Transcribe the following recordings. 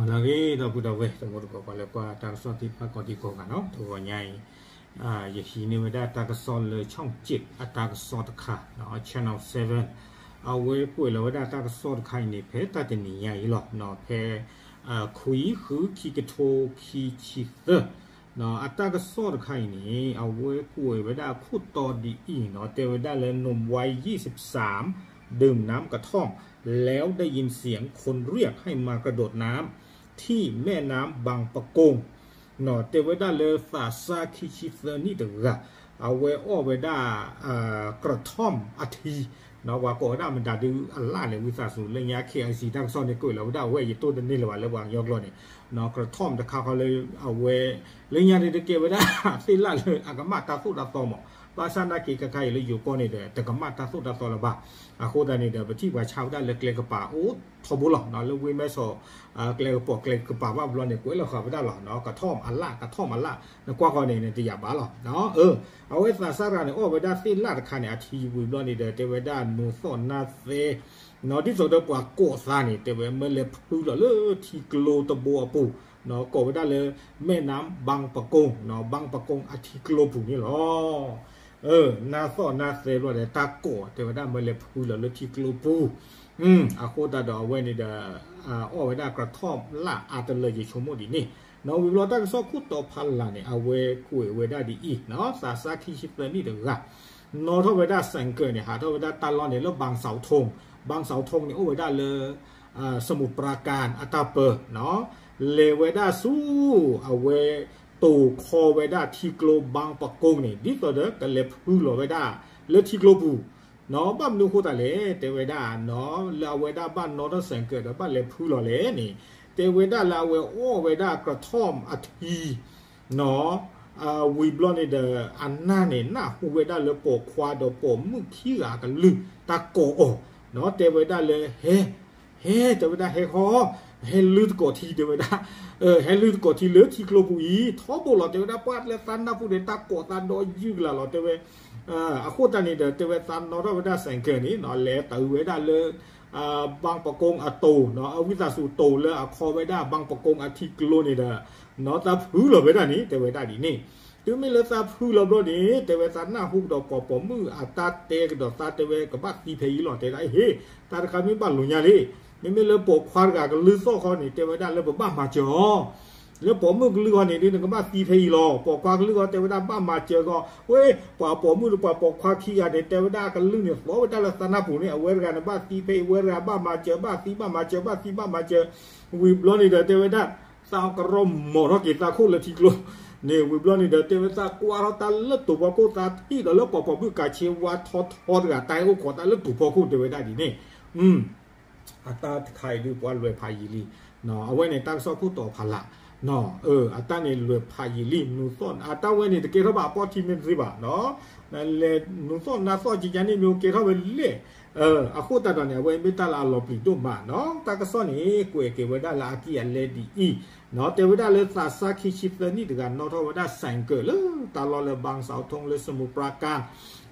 လၢအဂ့ၤ ဒီပုၢ်ဒီဝဲၢ် တံၤသကိး ပှၤလၢကွၢ်တၢ်ကစီၣ်သ့ၣ်တဖၣ်ကိးဒံကိးဂၤနီၤ, တဂီၤညါအံၤ ယဟံးန့ၢ်ဝဲဒၣ်တၢ်ကစီၣ်လၢ ช่องเจ็ด အတၢ်ကစီၣ်တခါ, channel seven, အဝဲကွဲးလီၤဝဲဒၣ်တၢ်ကစီၣ်တခါအံၤန့ၣ် ဖဲတၢ်တနံၤညါအံၤလီၤ. ဖဲ ခွံ ဃု ခံကထိခံဆံသၢ အတၢ်ကစီၣ်တခါအံၤန့ၣ် အဝဲကွဲးဝဲဒၣ်ခိၣ်တီဒ်အံၤနီၤ, တဲဝဲဒၣ်လၢ หนุ่มวัยยี่สิบสาม ดื่มน้ำกระท่อม แล้วได้ยินเสียงคนเรียกให้มากระโดดน้ำ ที่แม่น้ำบางปะกง တဲဝဲဒၣ်လၢသးစၢ်ခံဆံသၢနံၣ်တဂၤ အဝဲအီၣ်ဝဲဒၣ် กระท่อม အထံ ပှၤကိးဝဲဒၣ်မတၤဒုအလၣ်လဲၣ် ဝံသးစူၤ လၢညါ KIC တၢ်ကစီၣ်န့ၣ် ကွဲးလီၤဝဲဒၣ်အဝဲ ယတိၢ်တန့ၢ်လၢၤဘၣ်လၢပှၤကညီကျိာ်န့ၣ်, กระท่อม တခါဃီလၢ အဝဲ လၢညါန့ၣ်တကဲဝဲဒၣ် သ့ၣ်လၣ်လၢအကမၣ်တၢ်သိၣ်တၢ်သီမး, ဘၣ်ဆၣ်နာ်က့ၤခါခါအံၤလၢယိၤကီၢ်န့ၣ်ဒီး တကမၣ်တၢ်သိၣ်တၢ်သီလၢၤဘၣ်. အဃိသတးန့ၣ်ဒီး ပထံၣ်ပှၤဆါဝဲဒၣ်လၢကျဲကပၤအိၣ်ထီဘိလီၤ, လၢဝ့ၢ်မဲၢ်ဆီး ကျဲကပီၤကျဲကပၤဘၣ်ဘျီန့ၣ် ကွဲးလီၤဃာ်ဝဲဒၣ်လီၤ, ကထီၣ်အလၣ် ကထီၣ်အလၣ် နကွၢ်ဃီန့ၣ် နတယာ်ဘၣ်လီၤ. အဝဲသးစၢ်တဂၤန့ၣ် အီၣ်ဝဲဒၣ်သ့ၣ်လၣ်တခါန့ၣ် အထံဝံၤဘျီန့ၣ်ဒီး တဲဝဲဒၣ်နူၤသီၣ်နါသဲ ဒ်သိးဒီးပှၤကိးသးန့ၣ် တဲဝဲမၢလဲၤဖုလီၤလၢထံကျိတဘိအပူၤ, ကိးဝဲဒၣ်လၢ แม่น้ำบางปะกง ဘางปะกง အထံကျိပူၤန့ၣ်လီၤ. နူၤသီၣ်နါသဲဘျီဒီး တၢ်ကိး တဲဝဲဒၣ်မၢလဲၤဖုလီၤလၢထံကျိပူၤ, အဃိသတးဒီးအဝဲန့ၣ်ဒီး အီၣ်ဝဲဒၣ်ကထီၣ်လၣ်အါတလၢယဆိကမိၣ်ဒ်န့ၣ်, ဝံၤဘျီတၢ်ကစီၣ်ခိၣ်တီဖးလၢ်န့ၣ် အဝဲကွဲးဝဲဒၣ်ဒ်အံၤ, သးစၢ်ခံဆံသၢနံၣ်တဂၤ နီၣ်ထီၣ်ဝဲဒၣ် ဆိုင်ကယ် န့ၣ် ဟးထီၣ်ဝဲဒၣ်တၢ်လီၢ်န့ၣ် လၢ บางเสาธง, บางเสาธง န့ၣ် အိၣ်ဝဲဒၣ်လၢ สมุทรปราการ အတၢ်ပၢ, လဲၤဝဲဒၣ်ဆူ အဝဲ တိၤခီဝဲဒၣ်ထံကျိ บางปะกง န့ၣ် ဒ်သိးဒီးကလဲၤဖုလီၤဝဲဒၣ်လၢထံကျိပူၤ, ဘၣ်မနုၤအဃိသတးလဲၣ် တဲဝဲဒၣ် လၢအဝဲဒၣ်ဘၣ်နီၣ်ထီၣ် ဆိုင်ကယ် ဒီးဘၣ်လဲၤဖုလီၤလဲၣ်န့ၣ်, တဲဝဲဒၣ်လၢအဝဲအီၣ်ဝဲဒၣ်ကထီၣ်အထံ ဝံၤဘျီန့ၣ်ဒီး အနၢ်န့ၣ် နၢ်ဟူဝဲဒၣ်လၢပိာ်ခွါဒီးပိာ်မုၣ်ခံဂၤအကလုၢ် တၢ်ကိးအီၤ, တဲဝဲဒၣ်လၢ ဟဲ ဟဲ တဲဝဲဒၣ် ဟဲဃီ ဟဲလုၢ်သကိးထံ တဲဝဲဒၣ်, ဟဲလုၢ်သကိးထံလၢထံကျိပူၤအံၤ ထီဘိလီၤ တဲဝဲဒၣ် ပှၤလၢသးနၢ်ပူၤန့ၣ် တၢ်ကိးသးဒီယုၢ်ကလာ်လီၤ တဲဝဲ, အဃိသတးန့ၣ်ဒီး တဲဝဲသးနီၣ်ထီၣ်ဝဲဒၣ် ဆိုင်ကယ် န့ၣ် လဲၤတုၤဝဲဒၣ်လၢ ဘางปะกง အတိၤ အဝံသးစူၤတိၤလၢအခီဝဲဒၣ် ဘางปะกง အထံကျိန့ၣ်ဒီး သးဖုလီၤဝဲဒၣ်န့ၣ် တဲဝဲဒၣ်ဒ်န့ၣ်, တုၤမ့ၢ်လၢသးဖုလီၤဘျီန့ၣ် တဲဝဲသးနၢ်ဟူကဒီးပှၤပိာ်မုၣ်အတၢ်တဲကဒီးသး တဲဝဲကဘၣ်သံဖဲအံၤလီၤ တဲဒၣ် ဟ့ၣ် တၢ်တခါမ့ၢ်ဘၣ်လိာ်ညါလံ, မ့မ့ၢ်လၢပိာ်ခွါတဂၤကလုၢ်သီၣ်ဃီန့ၣ် တဲဝဲဒၣ်လၢပဘၣ်မၤစၢၤအီၤ, လၢပိာ်မုၣ်ကလုၢ်ဃီန့ၣ်ဒ်နကဘၣ်သံဖဲအံၤလီၤ, ပိာ်ခွါကလုၢ်ဃီတဲဝဲဒၣ်ဘၣ်မၤစၢၤဃီ, ဝဲ ပှၤပိာ်မုၣ်ဒီးပှၤပိာ်ခွါခံဂၤန့ၣ် တဲဝဲဒၣ်အကလုၢ်န့ၣ် သီဝဲဒၣ်လၢသးနၢ်ပူၤန့ၣ် အဝဲတဂၤန့ၣ်ဘၣ်သံဖဲအံၤ ဝဲတဂၤဘၣ်မၤစၢၤ ဘၣ်သံဘၣ်မၤစၢၤ ဘၣ်သံဘၣ်မၤစၢၤ, ဝံၤဘျီန့ၣ်ဒီးတဲဝဲဒၣ် သးကရီမီၤထီၣ်က့ၤသးခိၣ်လၢထံကျိန့ၣ် ဝံၤဘျီန့ၣ်ဒီး တဲဝဲသးကွၢ်ထီၣ်တၢ်လၢတိၤဖီခိၣ် သးထံၣ်ဒီးလၢပှၤပိာ်မုၣ်ကးဆ့ဝါထီထီတဂၤ တၢ်ဟဲအိၣ်ခိးသးလၢတိၤဖီခိၣ် တဲဝဲဒၣ်ဒ်န့ၣ် အတၢ်တခါအံၤဒုးပှၤလွဲၤဖးယံာ်လံ, အဝဲန့ၣ်တၢ်ကစီၣ်ခိၣ်တီဖးလၢ်, အတၢ်န့ၣ်လွဲၤဖးယံာ်လံ နူၤသီၣ် အတၢ်ဝဲန့ၣ်တကဲထီၣ်ဘၣ်အပီၢ်ထံမ့ၢ်တသ့ဘၣ်, လဲၤနူၤသီၣ်နါသီၣ်ကကန့ၣ်မ့ၢ်ကဲထီၣ်ဝဲလဲၣ်, အဃိသတးဒီးန့ၣ် အဝဲမ့ၢ်တၢ်လၢအလီၤပျံၤဒိၣ်မးနီၤ, တၢ်ကစီၣ်န့ၣ် ကွဲးက့ၤဝဲဒၣ်လၢအကံၢ်အလဲဒ်အံၤ, တဲဝဲဒၣ်လၢသးစၢ်ခံဆံသၢနံၣ်တဂၤ နီၣ်ထီၣ်ဝဲဒၣ် ဆိုင်ကယ် လၢတၢ်လီၢ်လၢ บางเสาธง လၢ สมุทรปราการ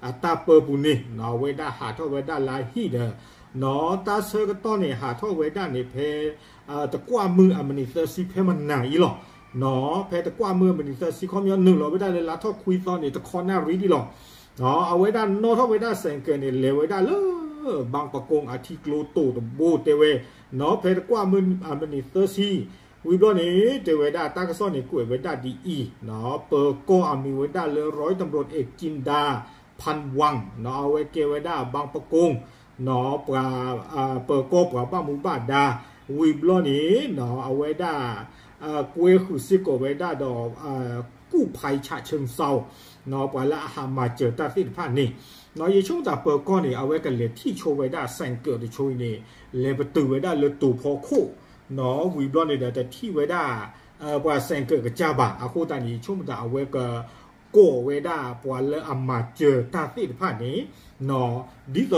အတၢ်ပၢပူၤန့ၣ် အဝဲဒၣ်ဟးထီၣ်ဝဲဒၣ်လၢအဟံၣ်ဒီး တၢ်ဆၢကတီၢ်န့ၣ် ဟးထီၣ်ဝဲဒၣ်န့ၣ်ဖဲ တကွၢ်မုၢ်အမံးနံးသၢဆံ ဖဲမနၤအံၤလီၤ, ဖဲတကွၢ်မုၢ်အမံးနံးသၢဆံ ခီပညီနုာ်လီၤဝဲဒၣ်လၢလါထီၣ်ခွံသီန့ၣ် တခီနၣ်ရံၣ်ဒံးလီၤ, အဝဲဒၣ်နီၣ်ထီၣ်ဝဲဒၣ် ဆိုင်ကယ် န့ၣ် လဲၤဝဲဒၣ်လၢ บางปะกง အထံကျိတိၤတဘိတဲဝဲ, ဖဲတကွၢ်မုၢ်အမံးနံးသၢဆံ ဝံၤဘျီန့ၣ် တဲဝဲဒၣ်တၢ်ကစီၣ်န့ၣ်ကွဲးဝဲဒၣ်ဒ်အံၤ, ပၢၤကီၢ်အမံၤဝဲဒၣ်လၢ ร้อยตำรวจเอกจินดา พันวัง အဝဲကဲဝဲဒၣ် บางปะกง ပှၤ ပၢၤကီၢ်ပှၤဘၣ်မူဘၣ်ဒါ, ဝံၤဘျီန့ၣ် အဝဲဒၣ် ကွဲဃုာ်စ့ၢ်ကီးဝဲဒၣ်ဒီး กู้ภัยฉะเชิงเทรา ပှၤလၢအဟးမၤစၢၤတၢ်သ့ၣ်တဖၣ်န့ၣ်, ယဆိကမိၣ်သးပၢၤကီၢ်န့ၣ် အဝဲကလဲၤထံၣ်ဆိဝဲဒၣ် ဆိုင်ကယ် တဆိအံၤန့ၣ် လဲၤပတုာ်ဝဲဒၣ်လၢတိၤဖီခိၣ်, ဝံၤဘျီန့ၣ်ဒီးတထံၣ်ဝဲဒၣ် ပှၤ ဆိုင်ကယ် ကစၢ်ဘၣ်, အဃိသတးန့ၣ် ယဆိကမိၣ်သးအဝဲက ကိးဝဲဒၣ်ပှၤလၢအမၤစၢၤတၢ်သ့ၣ်တဖၣ်န့ၣ် ဒ်သိးဒီးက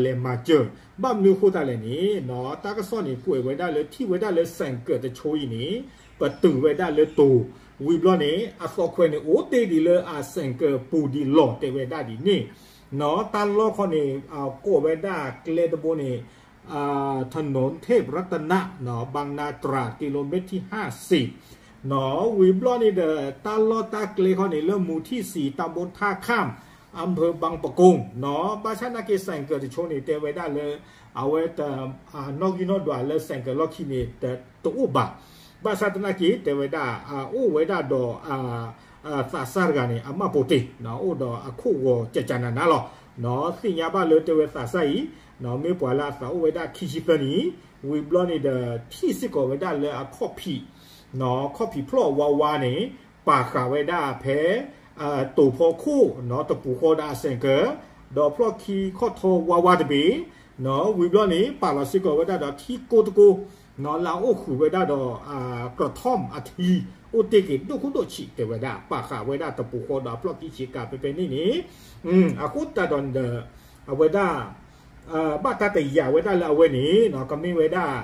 လဲၤမၤစၢၤ, ဘၣ်မနုၤအဃိသတးလဲၣ်န့ၣ် တၢ်ကစီၣ်န့ၣ်ကွဲးဝဲဒၣ်လၢထံၣ်ဝဲဒၣ်လၢ ဆိုင်ကယ် တဆိအံၤန့ၣ် ပတုာ်ဝဲဒၣ်လၢတိၤ, ဝံၤဘျီန့ၣ် အသီခွဲးန့ၣ် အိၣ်တ့ၢ်ဒံးလၢအ ဆိုင်ကယ် ပူၤဒံးလီၤ တဲဝဲဒၣ်ဒ်န့ၣ်, တၢ်လီၢ်ခီန့ၣ် ကိးဝဲဒၣ်ကျဲတဘိန့ၣ် ถนนเทพรัตนะ เนาะ บางนาตราด กิโลเมตรที่ห้าสิบ เนาะ ဝံၤဘျီန့ၣ်ဒီး တၢ်လီၢ်တၢ်ကျဲခီန့ၣ် လၢမူၤထံၣ်စံၤ ตำบลท่าข้าม อำเภอบางปะกง เนาะ ဘၣ်ဆၣ်သနာ်က့ ဆိုင်ကယ်တချို့န့ၣ် တဲဝဲဒၣ်လၢ အဝဲ နီၣ်ဂံၢ်နီၣ်ဒွးလၢ ဆိုင်ကယ်လီၢ်ခံန့ၣ် တအိၣ်ဘၣ်. ဘၣ်ဆၣ်သနာ်က့ တဲဝဲဒၣ် အိၣ်ဝဲဒၣ်ဒီး သးစၢ်တဂၤန့ၣ် အမှတ်ပုံတင် အိၣ်ဒီးအခိၣ်ဂီၤကကနၤနၤလီၤ. သ့ၣ်ညါဘၣ်လၢတဲဝဲသးစၢ်အံၤ မ့ၢ်ပှၤလၢအသးအိၣ်ဝဲဒၣ်ခံဆံသၢနံၣ်, ဝံၤဘျီန့ၣ်ဒီး ထံၣ်စ့ၢ်ကီးဝဲဒၣ်လၢအခီၣ်ဖံး ခီၣ်ဖံးဖျီၣ်ဝါဝါန့ၣ် ပာ်ဃာ်ဝဲဒၣ်ဖဲ တိာ်ဖီခိၣ် တပူၤဃီဒီးအဆိုင်ကယ် ဒီးဖျီၣ်ခံခီၣ်ထီဝါဝါတဘ့ၣ် ဝံၤဘျီန့ၣ် ပာ်လီၤစ့ၢ်ကီးဝဲဒၣ်ဒီးထံကိတကိ လၢအအိၣ်ဃုာ်ဝဲဒၣ်ဒီး กระท่อม အထံ အိၣ်တ့ၢ်က့ၤဒိၣ်ခိၣ်ဒိၣ်ဆံး တဲဝဲဒၣ် ပာ်ဃာ်ဝဲဒၣ်တပူၤဃီဒီးအဖျီၣ်ခံဆံးကးဖဲဖဲန့ၣ်န့ၣ် အဃိသတးဒီးန့ၣ်ဒီး အဝဲဒၣ် ဘၣ်တၢ်တယာ်ဝဲဒၣ်လၢအဝဲန့ၣ် ကမ့ၢ်ဝဲဒၣ်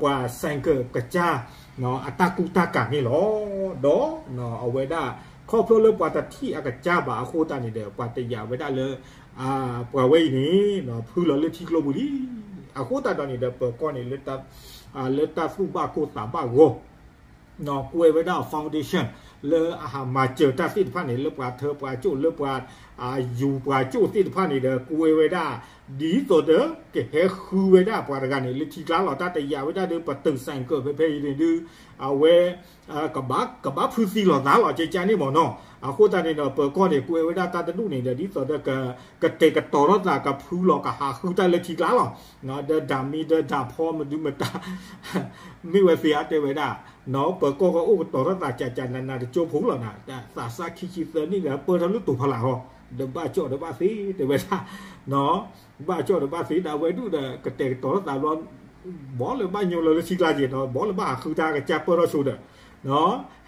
ပှၤဆိုင်ကယ်ကစၢ် အတၢ်ကူတၢ်ကၤန့ၣ်လီၤ. ဒီးအဝဲဒၣ် ခီဖျိလၢပှၤတထံၣ်အကစၢ်ဘၣ်အဃိသတးန့ၣ်ဒီး ပှၤတယာ်ဝဲဒၣ်လၢ ပှၤဝဲအံၤန့ၣ် ဖုလီၤလၢထံကျိပူၤလံ. အဃိသတးဒီးန့ၣ်ဒီး ပၢၤကီၢ်န့ၣ် လၢတၢ်သူၣ်ဘၣ်ကိၢ်သးဘၣ်ဂီၢ် ကွဲးဝဲဒၣ် foundation လၢအဟးမၤစၢၤတၢ်သ့ၣ်တဖၣ်န့ၣ် လၢပှၤထၢပှၤကၠိၣ် လၢပှၤယူၤပှၤကၠိၣ်သ့ၣ်တဖၣ်န့ၣ်ဒီး ကွဲးဝဲဒၣ် ဒ်သိးဒီး ကဟဲဃုဝဲဒၣ်ပှၤတဂၤန့ၣ် လၢထံကျါလီၤ. တၢ်တယာ်ဝဲဒၣ်ဒီး ပတုာ်ဆိုင်ကယ်ဖဲဖဲအံၤန့ၣ်ဒုး အဝဲ ကဘၣ်ဖုးသံလီၤသးလီၤ ကကန့ၣ်မ့ၢ်နီၤ. အဃိသတးန့ၣ်ဒီး ပၢၤကီၢ်န့ၣ် ကွဲးဝဲဒၣ်တၢ်တဒူၣ်န့ၣ်ဒီး ဒ်သိးဒီး ကတဲာ်ကတီၤထီၣ်သး ကဖုလီၤကဟးဃုတၢ်လၢထံကျါလီၤ. ဒီးဒၣ်မံၤဒီးဒၣ်ဖီမနုၤမတၤ မ့ၢ်ဝဲသ့ဧါတဲဝဲဒၣ် ပၢၤကီၢ်ကအိၣ်ကတီၤထီၣ်သးကကနးနးတကၠိဖိလီၤနၤ. သးစၢ်ခံဆံသၢနံၣ်ဒီး ပၢၢ်ထီၣ်လၢတိာ်ဖးလၢ်ဟီ ဒီးဘၣ်ကၠီၣ်ဒီးဘၣ်သ့တဲဝဲဒၣ် ဘၣ်ကၠီၣ်ဒီးဘၣ်သ့ဒီး အဝဲဒုၣ်ဒီး ကတဲာ်ကတီၤထီၣ်သးဘျီ ဘီလၢဘၣ်ညိလီၤလၢထံကျါက့ၤဒီး ဘီလၢဘၣ်ဟးဃုတၢ်ကစၢ်ပၢၢ်ထီၣ်ဆိ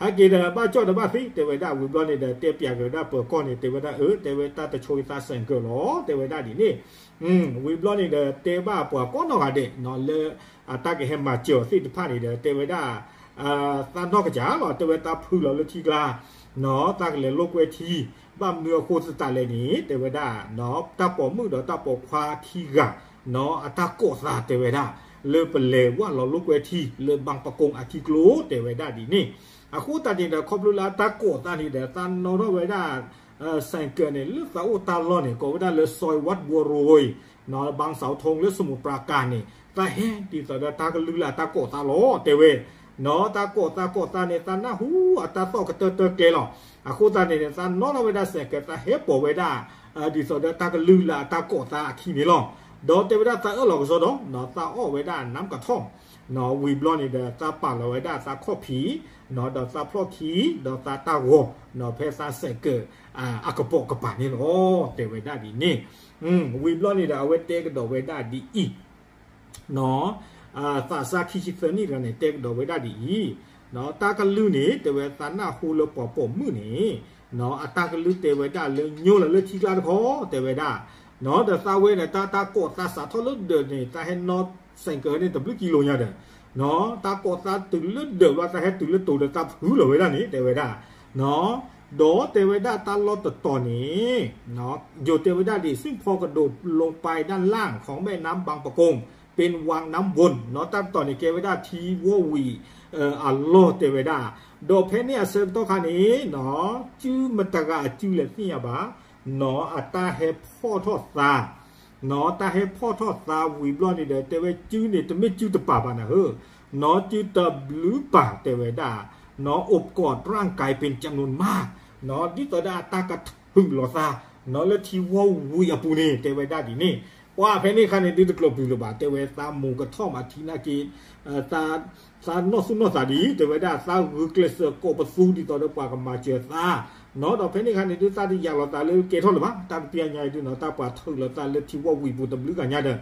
ဒီး ဟဲက့ၤဒီးဘၣ်ကၠီၣ်ဒီးဘၣ်သ့တဲဝဲဒၣ် ဝံၤဘျီန့ၣ်ဒီး တဲပျးက့ၤဝဲဒၣ်ပၢၤကီၢ်န့ၣ် တဲဝဲဒၣ်အၢ တဲဝဲတၢ်တဆိအံၤသးဆိုင်ကယ်လီၤ တဲဝဲဒၣ်ဒ်န့ၣ် ဝံၤဘျီန့ၣ်ဒီး တဲဘၣ်ပှၤကိးနီၢ်ဂၤဒဲး လၢ အတၢ်ကဟဲမၤစၢၤအီၤသ့ၣ်တဖၣ်န့ၣ်ဒီး တဲဝဲဒၣ် သးနီၢ်ကစၢ်လီၤ တဲဝဲတၢ်ဖုလီၤလၢထံကျါ တၢ်ကလဲၤလိာ်ကွဲထံ ဘၣ်မနုၤအဃိသတးလဲၣ်န့ၣ် တဲဝဲဒၣ် တၢ်ပိာ်မုၣ်ဒီးတၢ်ပိာ်ခွါခံဂၤ အတၢ်ကိးသးတဲဝဲဒၣ် လၢပလဲၤဝၢ်လီၤလိာ်ကွဲထံ လၢဘၣ်ပကိအထံကျိ တဲဝဲဒၣ်ဒ်န့ၣ် အဃိသတးန့ၣ်ဒီး ခီဖျိလၢအတၢ်ကိးသးန့ၣ်ဒီး သးနီၣ်ထီၣ်ဝဲဒၣ် ဆိုင်ကယ်န့ၣ် လၢသးအိၣ်တၢ်လီၢ်န့ၣ် ကိးဝဲဒၣ်လၢ ซอยวัดบัวโรย บางเสาธง လၢ สมุทรปราการ န့ၣ် သးဟဲဒ်သိးဒီးတၢ်ကလုၢ်လၢအတၢ်ကိးသးလီၤ တဲဝဲ တၢ်ကိးသးကိးသးန့ၣ် သးနၢ်ဟူအတၢ်သီၣ်ကတၢၢ်တၢၢ်ကျဲလီၤ. အဃိသတးန့ၣ် သးနီၣ်ထီၣ်ဝဲဒၣ်ဆိုင်ကယ် သးဟဲပိာ်ဝဲဒၣ် ဒ်သိးဒီးတၢ်ကလုၢ်လၢအတၢ်ကိးသးအခံန့ၣ်လီၤ. ဒီးတဲဝဲဒၣ်သးအၢၣ်လီၤကစီဒီး သးအီၣ်ဝဲဒၣ် น้ำกระท่อม ဝံၤဘျီန့ၣ်ဒီး သးပာ်လီၤဝဲဒၣ်သးခီၣ်ဖံး ဒီးသးဖျီၣ်ခံ ဒီးသးတၢ်ဂီၤ ဖဲသးဆိုင်ကယ် အကပိာ်ကပၤန့ၣ်လီၤ တဲဝဲဒၣ်ဒ်န့ၣ်. ဝံၤဘျီန့ၣ်ဒီး အဝဲတဲကဒီးဝဲဒၣ်ဒ်အံၤ သးစၢ်ခံဆံသၢနံၣ်တဂၤန့ၣ် တဲကဒီးဝဲဒၣ်ဒ်အံၤ, တၢ်ကလုၢ်န့ၣ် တဲဝဲသးနၢ်ဟူလၢပှၤပိာ်မုၣ်န့ၣ် အတၢ်ကလုၢ်တဲဝဲဒၣ်လၢညိလီၤလၢထံကျါတခီ တဲဝဲဒၣ်, ဒီးသးဝဲန့ၣ် တၢ် တၢ်ကိးသးစးထီၣ်လၢဒၢးန့ၣ် တၢ်ဟဲနီၣ်ဆိုင်ကယ်န့ၣ် တဘျုးကံလိၤညါဒီး တၢ်ကိးသးတုၤလၢဒၢးဘျီ တၢ်ဟဲတုၤလၢတိၤဒီးတၢ်ဖုလီၤဝဲဒၣ်န့ၣ် တဲဝဲဒၣ်, ဒီးတဲဝဲဒၣ်တၢ်လီၢ်တတီၤန့ၣ် ယိၤတဲဝဲဒၣ်ဒ် ซึ่งพอกระโดดลงไปด้านล่างของแม่น้ำบางปะกง เป็นวังน้ำวน နီၢ် တၢ်တတီၤန့ၣ် ကဲဝဲဒၣ်ထံဝီၢ်ဝံၤ အလီၢ်တဲဝဲဒၣ်, ဒီးဖဲန့ၣ်အဆၢကတီၢ်ခါန့ၣ် နီၢ် စုမတဂၤအစုလဲၣ်သ့ၣ်ညါဘၣ်, နီၢ် အတၢ်ဟဲဖီၣ်ထီၣ်သး, နီၢ် တၢ်ဟဲဖီၣ်ထီၣ်သးဝံၤဘျီန့ၣ်ဒီး တဲဝဲစုန့ၣ် တမ့ၢ်စုတပၤဘၣ်နၤဧၢ, နီၢ် စုတဘျုးပၤတဲဝဲဒၣ်, နီၢ် อบกอดร่างกายเป็นจำนวนมาก နီၢ် ဒ်သိးဒီးအတၢ်ကထုးလီၤသး နီၢ် လၢထံဝီၢ်ဝံၤအပူၤန့ၣ် တဲဝဲဒၣ်ဒ်န့ၣ်, ပှၤဖဲန့ၣ်အခါန့ၣ် ဒုးတကျိၤပျုၤလၢၤဘၣ် တဲဝဲသးမူၤကထီၣ်မးထံနာ်က့ သးနီၢ်သူၣ်နီၢ်သးဒ်အံၤ တဲဝဲဒၣ် သးဂုာ်ကျဲးစၢးကိးပသူဒ်သိးဒီးပှၤကမၤစၢၤသး, နီၢ် ဒီးဖဲန့ၣ်အခါန့ၣ်ဒုး သးတယာ်လီၤသးလၢကဲထီၣ်လၢၤဘၣ် တၢ်တပျၢ်ညါအံၤဒုး နီၢ် တၢ်ပှၤထုးလီၤသးလၢထံဝီၢ်ဝံၤပူၤတဘျုးဂၤညါဒီး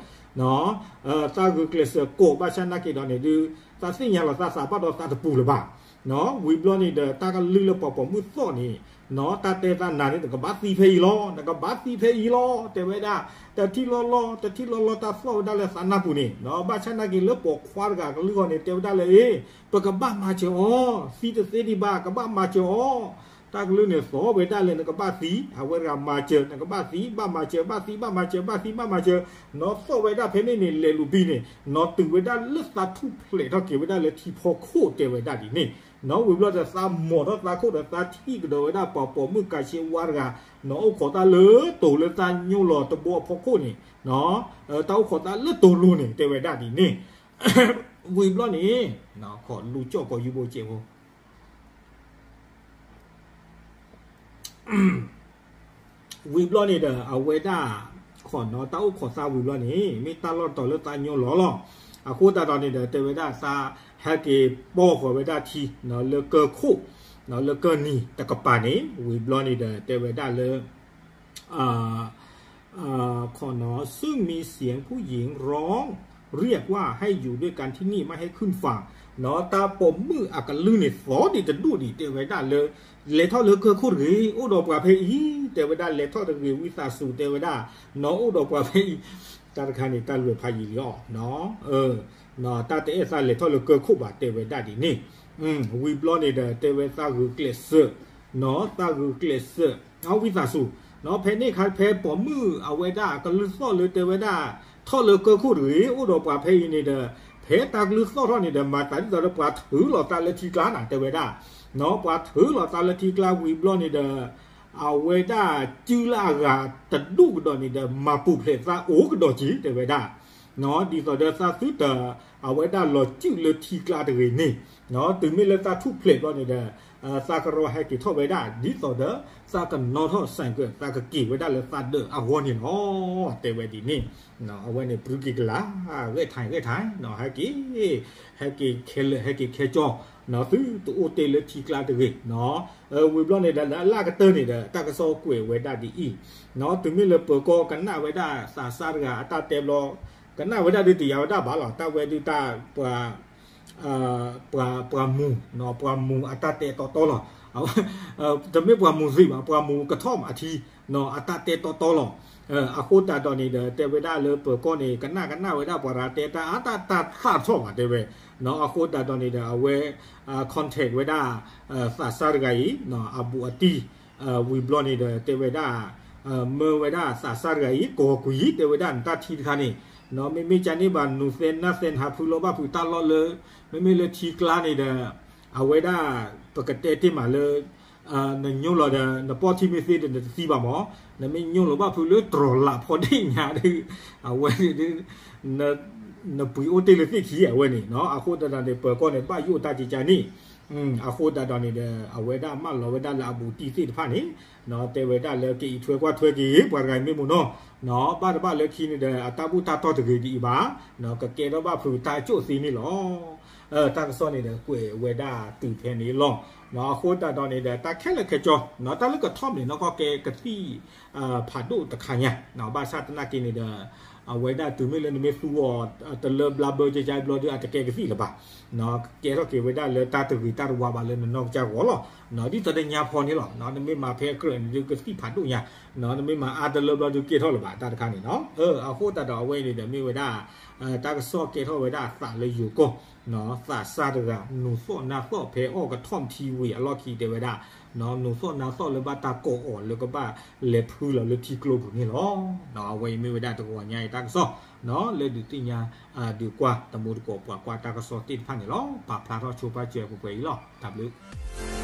သးဂုာ်ကျဲးစၢးကိးဘၣ်ဆၣ်နာ်က့ဒီးန့ၣ်ဒုး သးသ့ၣ်ညါလီၤသးသးဘၣ်ဒီးသးတပူၤလၢၤဘၣ်, နီၢ် ဝံၤဘျီန့ၣ်ဒီး တၢ်ကလုၢ်လၢပှၤပိာ်မုၣ်သီၣ်န့ၣ် နီၢ် တၢ်တဲသးနၤန့ၣ် နကဘၣ်သံဖဲအံၤလီၤ နကဘၣ်သံဖဲအံၤလီၤ တဲဝဲဒၣ်, တထံၣ်လီၤလီၤ တထံၣ်လီၤလီၤ တၢ်သီၣ်ဝဲဒၣ်လၢသးနၢ်ပူၤန့ၣ် နီၢ် ဘၣ်ဆၣ်နာ်က့လၢပိာ်ခွါတဂၤကလုၢ်ဂီၢ်န့ၣ် တဲဝဲဒၣ်လၢ အ့ ပကဘၣ်မၤစၢၤအီၤ သံတသ့ဒံးဘၣ် ကဘၣ်မၤစၢၤအီၤ တၢ်ကလုၢ်န့ၣ်သီၣ်ဝဲဒၣ်လၢနကဘၣ်သံ, အဝဲတဂၤမၤစၢၤ နကဘၣ်သံ ဘၣ်မၤစၢၤ ဘၣ်သံ ဘၣ်မၤစၢၤ ဘၣ်သံ ဘၣ်မၤစၢၤ, နီၢ်သီၣ်ဝဲဒၣ်ဖဲန့ၣ်န့ၣ် လဲၤလူၤဘံန့ၣ် နီၢ်တုၤဝဲဒၣ်လၢသးထူၣ်ဖျဲးထီၣ်က့ၤဝဲဒၣ်လၢထံဖီခိၣ်တဲဝဲဒၣ်ဒ်န့ၣ်, နီၢ်ဝံၤဘျီဒီးသးမိာ်ထီၣ်သးခိၣ်ဒီးသးထံၣ်ကဒီးဝဲဒၣ်ပှၤပိာ်မုၣ်ကၤရှ့ဝါတဂၤ, နီၢ်အိၣ်ခိးသးလၢတိၤလၢသးညိလီၤတဘိအဖီခိၣ်န့ၣ်, တၢ်အိၣ်ခိးသးလၢတိၤလိၤန့ၣ် တဲဝဲဒၣ်ဒ်န့ၣ်, ဝံၤဘျီန့ၣ်, ခီလူၤကၠီၣ်ကီးယူဘိစဲးဖိ ဝံၤဘျီန့ၣ်ဒီး အဝဲဒၣ် ခီနီၢ်တၢ်အိၣ်ခိးသးဝံၤဘျီန့ၣ် မ့ၢ်တၢ်လီၢ်တတီၤလၢသးညိလီၤလီၤ. အဃိသတးဒီးန့ၣ်ဒီး တဲဝဲဒၣ်သးဟဲက့ၤပိာ်ဃီၤဝဲဒၣ်ထံ လၢကၢၢ်ခိၣ် လၢကၢၢ်နံၤတကပၤန့ၣ် ဝံၤဘျီန့ၣ်ဒီး တဲဝဲဒၣ်လၢ ခီနီၢ် ซึ่งมีเสียงผู้หญิงร้องเรียกว่าให้อยู่ด้วยกันที่นี่ไม่ให้ขึ้นฝั่ง နီၢ်တၢ်ပိာ်မုၣ်အကလုၢ်န့ၣ်သီၣ်ဒံးတဒူၣ်ဒံး တဲဝဲဒၣ်လၢ လဲၤထီၣ်လၢကၢၢ်ခိၣ်တဂ့ၤ အိၣ်ဒီးပှၤဖဲအံၤ တဲဝဲဒၣ် လဲၤထီၣ်တဂ့ၤ ဝံသးစူၤ တဲဝဲဒၣ် နီၢ်အိၣ်ဒီးပှၤဖဲအံၤ တၢ်တခါန့ၣ် တၢ်လွဲၢ်ဖးယံာ်လံအီၤ တၢ်တအဲၣ်သးလဲၤထီၣ်လၢကၢၢ်ခိၣ်ဘၣ် တဲဝဲဒၣ်ဒ်န့ၣ်, ဝံၤဘျီန့ၣ်ဒီး တဲဝဲသးဂုာ်ကျဲးစၢး နီၢ်သးဂုာ်ကျဲးစၢး အဝံသးစူၤ နီၢ်ဖဲန့ၣ်အခါဖဲပိာ်မုၣ်အဝဲဒၣ်ကလုၢ်သီၣ်လၢတဲဝဲဒၣ် ထီၣ်လၢကၢၢ်ခိၣ်တဂ့ၤ အိၣ်ဒီးပှၤဖဲအံၤန့ၣ်ဒီး ဖဲတၢ်ကလုၢ်သီၣ်ထီၣ်န့ၣ်ဒီး မၤသးဒ်သိးဒီးပှၤထုးလီၤသးလၢထံကျါနၤ တဲဝဲဒၣ်, နီၢ်ပှၤထုးလီၤသးလၢထံကျါဝံၤဘျီန့ၣ်ဒီး အဝဲဒၣ်စုလၢအဂၤတဒူၣ်ကဒီးန့ၣ်ဒီး မၤပူၤဖျဲးသးအိၣ်ကဒီးက့ၤ တဲဝဲဒၣ် နီၢ်ဒ်သိးဒီးသးသုတ အဝဲဒၣ်လီၤစုၣ်လၢထံကျါတဂ့ၤန့ၣ်, နီၢ်တုၤမ့ၢ်လၢသးထူၣ်ဖျဲးဘျီန့ၣ်ဒီး သးကရီဟဲက့ၤထီၣ်ဝဲဒၣ် ဒ်သိးဒီး သးကနီၣ်ထီၣ်စဲးကၢး သးကက့ၤဝဲဒၣ်လၢသးဒၢးအဂီၢ်န့ၣ်လီၤ တဲဝဲဒ်န့ၣ်, အဝဲန့ၣ်ပြုက့ၤကလာ် ဂဲၢ်ထံဂဲၢ်ထံ ဟဲက့ၤ ဟဲက့ၤခဲလၢာ် ဟဲက့ၤခဲကၠီ နီၢ်သုတအိၣ်တ့ၢ်လၢထံကျါတဂ့ၤ, ဝံၤဘျီန့ၣ်ဒီးလၢအလၢ်ကတၢၢ်န့ၣ်ဒီး တၢ်ကစီၣ်ကွဲးဝဲဒၣ်ဒ်အံၤ, နီၢ်တုၤမ့ၢ်လၢပၢၤကီၢ်ကနၣ်ဝဲဒၣ်သးစၢ်တဂၤအတၢ်တဲဘျီ ကနၣ်ဝဲဒၣ်ဒုးတယာ်ဝဲဒၣ်ဘၣ်လီၤ တၢ်ဝဲဒုးတၢ် ပှၤ ပှၤမူၤ ပှၤမူၤအတၢ်တဲတီတီလီၤ, တမ့ၢ်ပှၤမူၤသံဘၣ် ပှၤမူၤကထီၣ်မးအထံ အတၢ်တဲတီတီလီၤ, အဃိသတးဒီးန့ၣ်ဒီး တဲဝဲဒၣ်လၢပၢၤကီၢ်န့ၣ် ကနၣ်ကနၣ်ဝဲဒၣ်ပှၤရၤတဲတၢ်အါတၢ်တၢ်သၣ်ထီၣ်ဘၣ်တဲဝဲ, အဃိသတးဒီးန့ၣ်ဒီး အဝဲ contact ဝဲဒၣ် သးစၢ်တဂၤအံၤ အဘူးအတံၢ် ဝံၤဘျီန့ၣ်ဒီး တဲဝဲဒၣ် မၢဝဲဒၣ်သးစၢ်တဂၤအံၤ ကီၢ်ကွံာ် တဲဝဲဒၣ်နတၢ်ထံတခါန့ၣ်, မ့မ့ၢ်ကန့ၢ်ဘၣ်နူၤသဲနၢ်သဲ နဟးဖုလီၤဘၣ်ဖုးတၢ်လီၢ်လၢ မ့မ့ၢ်လၢထံကျါန့ၣ်ဒီး အဝဲဒၣ် ပကတဲတ့ၢ်မးလၢ နညိလီၤဒီး နပီၢ်ထံမ့ၢ်သ့ဒီး နတသံဘၣ်မး, နမ့ၢ်ညိလီၤဘၣ်ဖုးလၢတြီၤလးဖီဒ့ၣ်ညါဒီး အဝဲန့ၣ် နပှ့ၤအိၣ်တ့ၢ်လၢသ့ၣ်ခံအဝဲန့ၣ်, အဃိသတးဒီးန့ၣ် ပၢၤကီၢ်န့ၣ် ဘၣ်ယိၣ်တၢ်ကကန့ၣ်, အဃိသတးဒီးန့ၣ်ဒီး အဝဲဒၣ်မၢလီၤဝဲဒၣ်လၢအဘူးတံၢ်သ့ၣ်တဖၣ်န့ၣ်, တဲဝဲဒၣ်လၢကအံးထွဲကွၢ်ထွဲက့ၤ ပှၤတဂၤအံၤမ့ၢ်မ့ၢ်နီၢ်, ဘၣ်တဘၣ်လၢခံန့ၣ်ဒီး အတၢ်ဘူၣ်တၢ်တီၢ်တဂ့ၤဒ်အံၤဘၣ်, ကကဲထီၣ်ဘၣ်ဖုးတၢ်ကၠိၣ်သ့န့ၣ်လီၤ. တၢ်ကစီၣ်န့ၣ်ဒီး ကွဲးဝဲဒၣ်တုၤဖဲန့ၣ်လီၤ. အဃိသတးဒီးန့ၣ်ဒီး တၢ်ခဲလၢာ်ခဲဆ့ တၢ်လၢကထီၣ်န့ၣ် နီၢ်ကီၢ်ကဲကသံၣ် ဖးဒိၣ်တခါညါ, ဘၣ်ဆၣ်သနာ်က့န့ၣ်ဒီး အဝဲဒၣ်တုၤမ့ၢ်လၢနမ့ၢ်သူအီၤ တလၢဘျါဘၢကကါဘျီဒီး အတကဲကသံၣ်လၢၤဘၣ်, ကဲထီၣ်က့ၤဝဲဒၣ်လၢတၢ်တဂ့ၤတၢ်တဝါဘၣ်လၢနနီၢ်ကစၢ်ဂီၢ်လီၤ. ဒ်သိးဒီးညါဖီန့ၣ်လီၤ. နမ့ၢ်မၤဖဲအကြၢးန့ၣ်ဒုး ကသံၣ်ဖးဒိၣ်ညါ, နမ့ၢ်မၤအါတလၢဘျီဒုး ကဲထီၣ်လၢၤဘၣ်တၢ်တခါန့ၣ်လီၤ. အဃိသတးဒီးအဝဲအံၤန့ၣ်ဒီး မ့ၢ်ဝဲဒၣ် တၢ်ကစီၣ်ကဲထီၣ်ဝဲဒၣ်အသးလၢယိၤကီၢ် သးစၢ်တဂၤ နူၤသီၣ်နါသီၣ်ဖဲအီၣ်ကထီၣ်ထံဝံၤအလီၢ်ခံတဲဝဲဒၣ်, နူၤသီၣ်နါသီၣ်လၢဘၣ်တၢ်ကိးအီၤလၢကဘၣ်လဲၤဖုလီၤလၢထံကျိပူၤန့ၣ်လီၤ. အဝဲအံၤမ့ၢ်ဝဲဒၣ်တဂီၤညါအံၤတၢ်ကစီၣ် လၢဒုးသ့ၣ်ညါ ဒုးကွၢ်တမူတကိးပှၤကွၢ်တၢ်ကစီၣ်သ့ၣ်တဖၣ်န့ၣ်လီၤ. ပာ်ဖျါထီၣ်ဆိပာ်စၢၤပှဲၤပှဲၤအံၤလီၤ. တၢ်ဘျုး